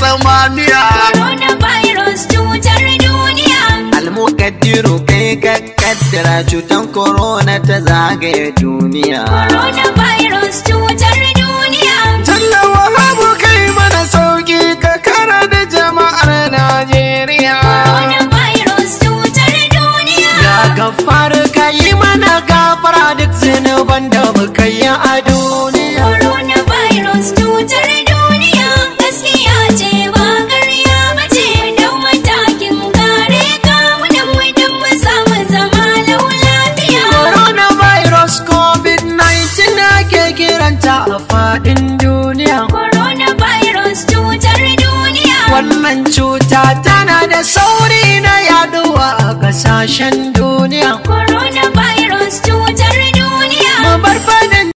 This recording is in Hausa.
samaniya. Coronavirus cutar duniya. Almukaddiru kai ka kaddara cutan corona ta zagaye duniya. Coronavirus cutar duniya. Jalla Wahabu kai mana sauki ka kara da jama'ar Najeriya. Coronavirus cutar duniya. Ya gaffar ka yi mana gafara duk zunuban da muka yi a duniya. Coronavirus cutar duniya. Gaskiya ce ba ƙarya ba ce. Dau matakin kare kawunan mu don mu samu zama lau lafiya. Coronavirus COVID-19 ake kiranta a faɗin duniya. Coronavirus cutar duniya. Wannan cuta tana da sauri na yaduwa a ƙasashen duniya.